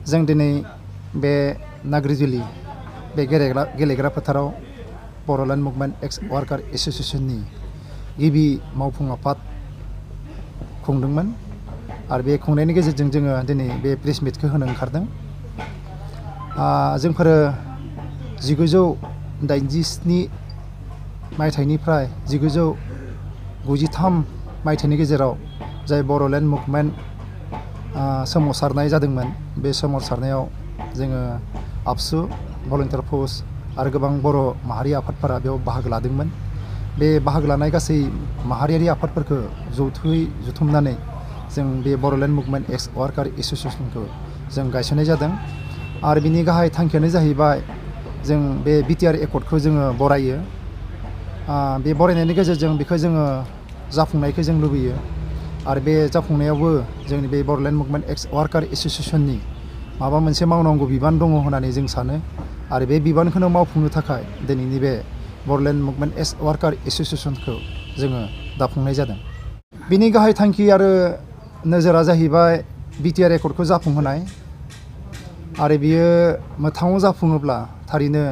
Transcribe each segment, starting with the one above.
जों दिनै बे नाग्रिजुलि बे गेलेग्रा फोथाराव बर'लेण्ड मुभमेन्ट एक्स वार्कार एस'सिएशननि गिबि मावफुं आफाद खुंदोंमोन आरो बे खुंनायनि गेजेरजों जोङो दिनै बे प्रेस मिटखौ होनो ओंखारदों। जोंफोरो 1987 मायथाइनिफ्राय 1993 मायथाइनि गेजेराव जाय बर'लेण्ड मुभमेन्ट सोमावसारनाय जादोंमोन बे सोमावसारनायाव जोङो आबसु भलन्टियार फर्स आरो गोबां बर' माहारि आफादफोरा बेयाव बाहागो लादोंमोन। बे बाहागो लानाय गासै माहारियारि आफादफोरखौ जथुमै जुथुमनानै जों बे बर'लेण्ड मुभमेन्ट एक्स वार्कार एस'सिएशनखौ जों गायसननाय जादों आरो बिनि गाहाय थांखियानो जाहैबाय जों बे बिटिआर एकर्डखौ जोङो बरायो। बे बरायनायनि गेजेरजों बेखौ जोङो जाफुंनायखौ जों लुबैयो आरो बे जाफुंनायावबो जोंनि बे बर'लेण्ड मुभमेन्ट एक्स वार्कार एस'सिएशननि माबा मोनसे मावनांगौ बिबान दङ होननानै जों सानो आरो बे बिबानखौनो मावफुंनो थाखाय दिनैनि बे बर'लेण्ड मुभमेन्ट एक्स वार्कार एस'सिएशनखौ जोङो दाफुंनाय जादों। बिनि गाहाय थांखि आरो नोजोरा जाहैबाय बिटिआर एकर्डखौ जाफुंहोनाय आरो बियो मोगथाङाव जाफुङोब्ला थारैनो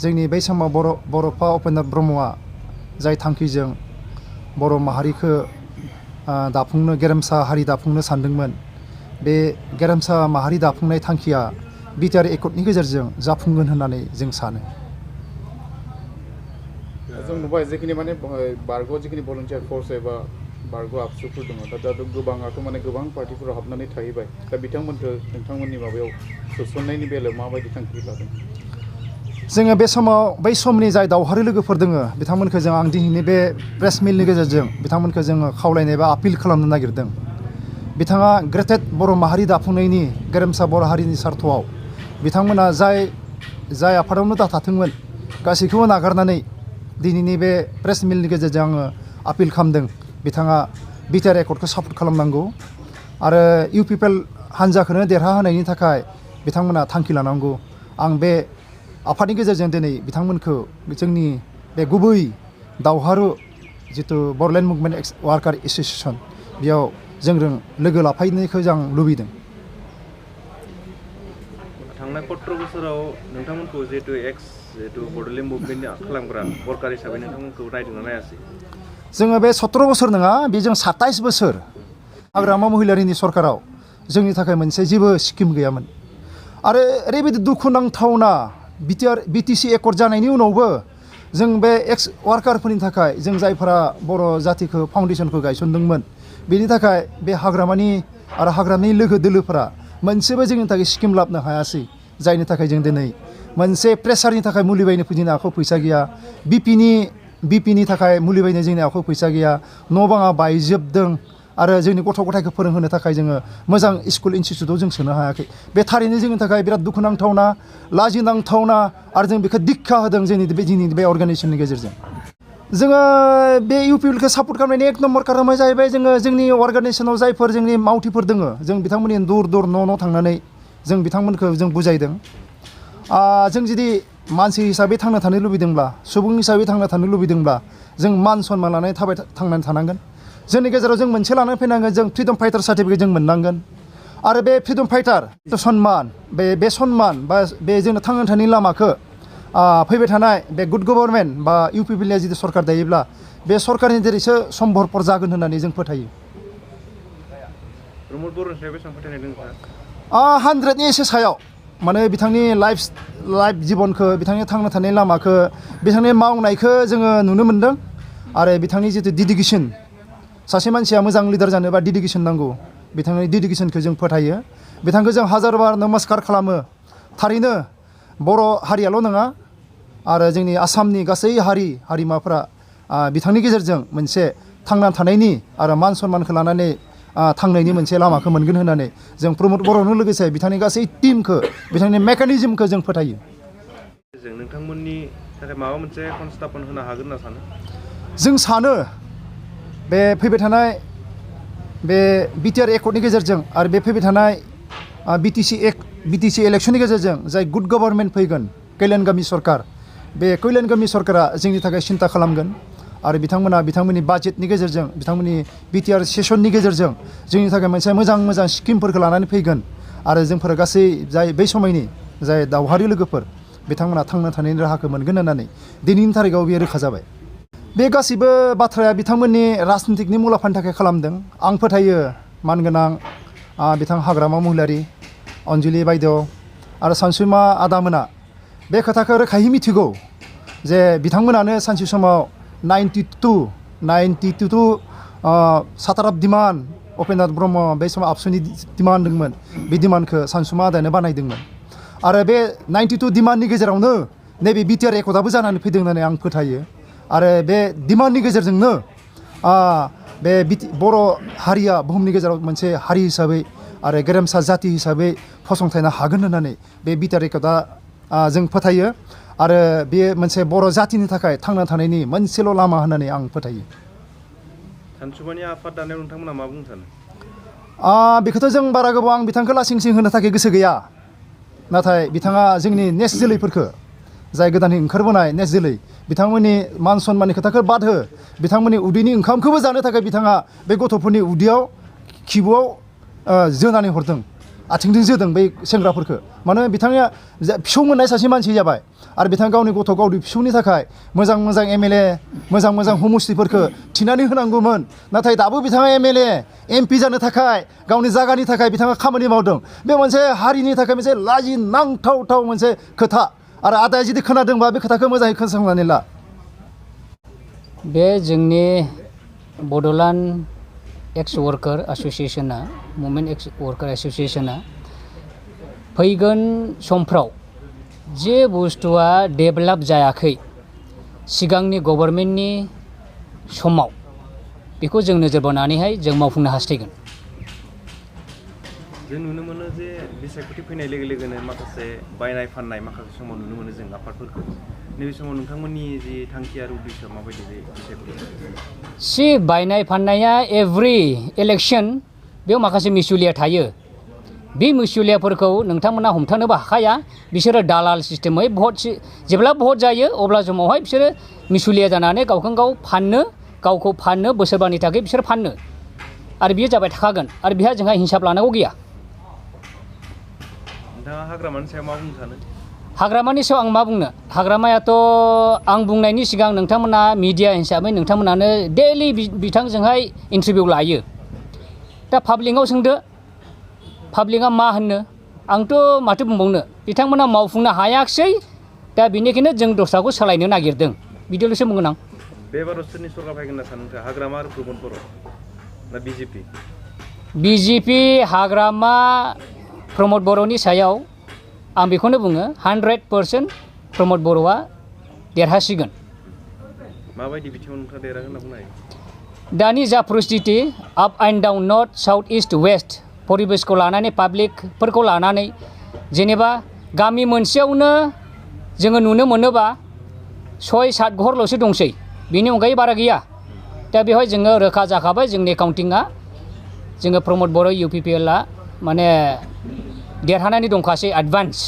जोंनि बै समाव बड'फा उपेन्द्र ब्रह्मआ जाय थांखिजों बर' माहारिखौ दाफुंनो गेरेमसा हारि दाफुंनो सानदोंमोन बे गेरेमसा माहारि दाफुंनाय थांखिया बिटिआर एकर्डनि गेजेरजों जाफुंगोन होननानै जों सानो। जों नुबाय जिखिनि माने बारग'आव जिखिनि भलन्टियार फर्स एबा बारग' आबसुफोर दङ दा गोबाङाथ' माने गोबां पार्टिफोराव हाबनानै थाहैबाय दा बिथांमोनखौ नोंथांमोननि माबायाव सोसननायनि बेलायाव माबायदि थांखि लादों? जोङो बे समाव बै समनि जाय दावहारि लोगोफोर दङ बिथांमोनखौ जों आं दिनैनि बे प्रेस मिटनि गेजेरजों बिथांमोनखौ जोङो खावलायनाय बा आपिल खालामनो नागिरदों। बिथाङा ग्रेटेड बर' माहारि दाफुंनायनि गेरेमसा बर' हारिनि सार्थआव बिथांमोना जाय आफादावनो दाथाथोंमोन गासैखौबो नागारनानै दिनैनि बे प्रेस मिटनि गेजेरजों आङो आपिल खालामदों बिथाङा बिटिआर एकर्डखौ सापर्ट खालामनांगौ आरो इउ पिपल हान्जाखौनो देरहाहोनायनि थाखाय बिथांमोना थांखि लानांगौ। आं बे आफादनि गेजेरजों दिनै बिथांमोनखौ जोंनि बे गुबै दावहारु जिथु बर'लेण्ड मुभमेन्ट एक्स वार्कार एस'सिएशन बेयाव जोंजों लोगो लाफायनायखौ जों लुबैदों। थांनाय 17 बोसोराव नोंथांमोनखौ जिहेतु बड'लेण्ड मुभमेन्टनि खालामग्रा वर्कार हिसाबै नोंथांमोनखौ नायदोंना नायासै? जोङो बे 17 बोसोर नङा बेजों 27 बोसोर हाग्रामा महिलारिनि सरकाराव जोंनि थाखाय मोनसे जेबो स्किम गैयामोन आरो ओरैबायदि दुखुनांथावना बिटिसि एकर्ड जानायनि उनावबो जों बे एक्स वार्कारफोरनि थाखाय जों जायफोरा बर' जातिखौ फाउन्डेसनखौ गायसनदोंमोन बेनि थाखाय बे हाग्रामानि आरो हाग्रानि लोगो दोलोफोरा मोनसेबो जोंनि थाखाय स्किम लाबोनो हायासै जायनि थाखाय जों दिनै मोनसे प्रेसारनि थाखाय मुलि बायनो जोंनि आखायाव फैसा गैया, बिपिनि थाखाय मुलि बायनो जोंनि आखायाव फैसा गैया, न' बाङा बायजोबदों आरो जोंनि गथ' गथायखौ फोरोंहोनो थाखाय जोङो मोजां स्कुल इनस्टिटिउटआव जों सोनो हायाखै। बे थारैनो जोंनि थाखाय बिराद दुखुनांथावना लाजिनांथावना आरो जों बेखौ दिक्षा होदों जोंनि बे अर्गानाइजेसननि गेजेरजों। जोङो बे इउ पिपलखौ सापर्ट खालामनायनि एक नम्बर कारना जाहैबाय जोङो जोंनि अर्गानाइजेसनाव जायफोर जोंनि मावथिफोर दङ जों बिथांमोननि दुर न' थांनानै जों बिथांमोनखौ जों बुजायदों। जों जुदि मानसि हिसाबै थांना थानो लुबैदोंब्ला सुबुं हिसाबै थांना थानो लुबैदोंब्ला जों मान सन्मान लानानै थांनानै थानांगोन। जोंनि गेजेराव जों मोनसे लानानै फैनांगोन जों फ्रिडम फाइटार सार्टिफिकेट जों मोननांगोन आरो बे फ्रिडम फाइटार सन्मान बे सन्मान बा बे जोंनो थांना थानायनि लामाखौ फैबाय थानाय बे गुड गभर्नमेन्ट बा इउ पिपलनिया जुदि सरकार दायोब्ला बे सरकारनि जेरैसो सम्भबपर जागोन होननानै जों फोथायो। प्रमद बर'नि सायाव बेसेबां फोथायनाय दङ? 100नि एसे सायाव माने बिथांनि लाइफ जिबनखौ बिथांनि थांना थानाय लामाखौ बिथांनि मावनायखौ जोङो नुनो मोन्दों आरो बिथांनि जितु डेडिकेसन सासे मानसिया मोजां लिडार जानोबा डेडिकेसन नांगौ बिथांनि डेडिकेसनखौ जों फोथायो। बिथांखौ जों हाजार बार नमस्कार खालामो। थारैनो बर' हारियाल' नङा आरो जोंनि आसामनि गासै हारिमाफोरा बिथांनि गेजेरजों मोनसे थांना थानायनि आरो मान सन्मानखौ लानानै थांनायनि मोनसे लामाखौ मोनगोन होननानै जों प्रमद बर'नो लोगोसे बिथांनि गासै टिमखौ बिथांनि मेकानिजमखौ जों फोथायो। जों नोंथांमोननि थाखाय माबा मोनसे संस्थापन होनो हागोन होनना सानो? जों सानो बे फैबाय थानाय बे बिटिआर एकर्डनि गेजेरजों आरो बे फैबाय थानाय बिटिसि इलेक्सननि गेजेरजों जाय गुड गभर्नमेन्ट फैगोन कैलान सरकार बे कैलान सरकारा जोंनि थाखाय सिन्था खालामगोन आरो बिथांमोननि बाजेटनि गेजेरजों बिथांमोननि बिटिआर सेसननि गेजेरजों जोंनि थाखाय मोनसे मोजां स्किमफोरखौ लानानै फैगोन आरो जोंफोर गासै जाय बै समायनि जाय दावहारि लोगोफोर बिथांमोना थांना थानायनि राहाखौ मोनगोन होननानै दिनैनि थारिखआव बेयो रोखा जाबाय। बे गासैबो बाथ्राया बिथांमोननि राजनितिकनि मुलाम्फानि थाखाय खालामदों। आं फोथायो मानगोनां बिथां हाग्रामा महिलारि, अनजुलि बायदेव आरो सानसुमा आदामोना बे खोथाखौ रोखायै मिथिगौ जे बिथांमोनानो सानसे समाव 92 साताराब दिमान उपेन्द्र ब्रह्म बे समाव आबसुनि दिमान दंमोन। बे दिमानखौ सानसुमा आदायानो बानायदोंमोन आरो बे 92 दिमाननि गेजेरावनो नैबे बिटिआर एकर्डआबो जानानै फैदों होननानै आं फोथायो। आरो बे दिमाननि गेजेरजोंनो बे बर' हारिया बुहुमनि गेजेराव मोनसे हारि हिसाबै आरो गेरेमसा जाति हिसाबै फसंथानो हागोन होननानै बे बिटिआर एकर्डआ जों फोथायो आरो बेयो मोनसे बर' जातिनि थाखाय थांना थानायनि मोनसेल' लामा होननानै आं फोथायो। सानसुमानि आफाद दानायाव नोंथांमोना मा बुंनो सानो? बेखौथ' जों बारा गोबाव आं बिथांखौ लासिं सिं होनो थाखाय गोसो गैया। नाथाय बिथाङा जोंनि नेक्स्ट जोलैफोरखौ जाय गोदानै ओंखारबोनाय नेक्स्ट जोलै बिथांमोननि मान सन्माननि खोथाखौ बाद हो, बिथांमोननि उदैनि ओंखामखौबो जानो थाखाय बिथाङा बे गथ'फोरनि उदैयाव खिबुआव जोनानै हरदों, आथिंजों जोदों बै सेंग्राफोरखौ। मानो बिथाङा फिसौ मोननाय सासे मानसि जाबाय आरो बिथाङा गावनि गथ' गावनि फिसौनि थाखाय मोजां मोजां MLA मोजां मोजां हमस्टिफोरखौ थिनानै होनांगौमोन। नाथाय दाबो बिथाङा MLA MP जानो थाखाय गावनि जायगानि थाखाय बिथाङा खामानि मावदों। बे मोनसे हारिनि थाखाय मोनसे लाजिनांथाव मोनसे खोथा। आरो आदाया जुदि खोनादोंबा बे खोथाखौ मोजाङै खोनासंनानै ला। बे जोंनि बड'लेण्ड एक्स वर्कार एस'सिएशना मुभमेन्ट एक्स वर्कार एस'सिएशना फैगोन समफ्राव जे बुस्थुआ डेभेलप जायाखै सिगांनि गभर्नमेन्टनि समाव बेखौ जों नोजोर बोनानैहाय जों मावफुंनो हास्थायगोन। जों नुनो मोनो जे बिसायख'थि फैनाय लोगो लोगोनो माखासे बायनाय फाननाय माखासे समाव नुनो मोनो जों आफादफोरखौ। नैबे समाव नोंथांमोननि जि थांखि आरो उद्देश्यआ माबायदि बे बिसायख'थि? बायनाय फाननाया एभ्रि इलेक्सन बेयाव माखासे मिसुलिया थायो। बे मिसुलियाफोरखौ नोंथांमोना हमथानोबो हाखाया। बिसोरो दालाल सिस्टेमै जेब्ला भट जायो अब्ला समावहाय बिसोरो मिसुलिया जानानै गावखौ फाननो बोसोरबानि थाखाय बिसोर फाननो आरो बियो जाबाय थाखागोन आरो बिहा जोंहा हिसाब लानांगौ गैया। नोंथाङा हाग्रामानि सायाव मा बुंनो सानो? हाग्रामानि सायाव आं मा बुंनो, हाग्रामायाथ' आं बुंनायनि सिगां नोंथांमोना मिडिया हिसाबै नोंथांमोनानो डेलि बिथांजोंहाय इन्टारभिउ लायो। दा पाब्लिकआव सोंदो, पाब्लिकआ मा होनो, आंथ' माथो बुंबावनो, बिथांमोना मावफुंनो हायाखिसै। दा बेनिखायनो जों दस्राखौ सोलायनो नागिरदों, बिदिल'सो बुंगोन आं। बे बाराव सोरनि सरकार फैगोन होनना सानो नोंथाङा, हाग्रामा आरो प्रमद बर' ना बिजेपि? बिजेपि हाग्रामा प्रमद बर'नि सायाव आं बेखौनो बुङो 100% प्रमद बर'आ देरहासिगोन। माबायदि बिथिङाव नोंथाङा देरहागोन होनना बुंनो हायो? दानि जा परिस्थिति up and down north south east west परिबेसखौ लानानै पाब्लिकफोरखौ लानानै जेनेबा गामि मोनसेयावनो जोङो नुनो मोनोबा 6-7 घरल'सो दंसै, बेनि अनगायै बारा गैया। दा बेवहाय जोङो रोखा जाखाबाय जोंनि काउन्टिंआ, जोङो प्रमद बर' UPPLआ माने देरहानानै दंखासै एडभान्स।